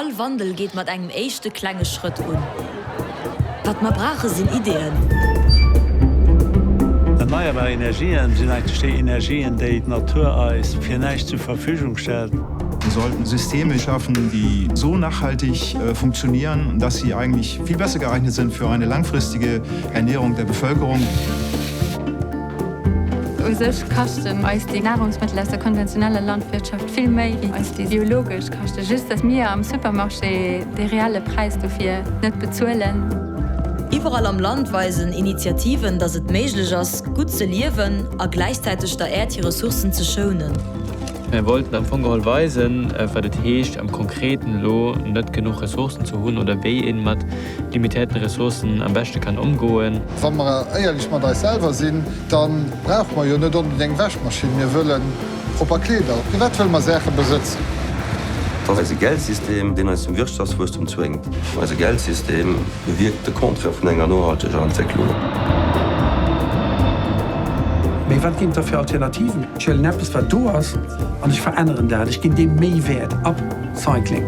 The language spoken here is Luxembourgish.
All Wandel geet mat engem éischte klenge Schrëtt un. Wat mer brauche sinn Ideeën. Erneierbar Energien sinn eigentlech déi Energien, déi d'Natur eis fir näischt zur Verfügung stellt. Wir sollten Systeme schaffen, die so nachhaltig funktionieren, dass sie eigentlich viel besser geeignet sind für eine langfristige Ernährung der Bevölkerung. U sech kaschten eis déi Nahrungsmëttel aus der konventioneller Landwirtschaft vill méi wéi eis déi biologesch kaschten. Just dass mir am Supermarché de reelle Präis dofir net bezuelen. Iwwerall am Land weisen Initiativen, dass et méiglech ass, gutt ze liewen a gläichzäiteg der Äerd hir Ressourcen ze schounen. Mir wollten am Fong geholl weisen, wat et heescht am Konkreten elo net genuch Ressourcen ze hunn oder wéi een mat limitéierten Ressourcen am beschte kann ëmgoen. Wa mer éierlech mat eis selwer sinn, da brauche mer jo net onbedéngt eng Wäschmaschinn. Mir wëlle propper Kleeder. Firwat wëlle mer Saache besëtzen? Et ass eise Geldsystem, deen eis zum Wirtschaftswuesstum zwéngt. Eise Geldsystem bewierkt de Contraire vun enger nohalteger Entwécklung. Mee wat ginn et da fir Alternativen? Ech huelen eppes, wat do ass, an ech veränneren dat. Ech ginn deem méi Wäert. Upcycling.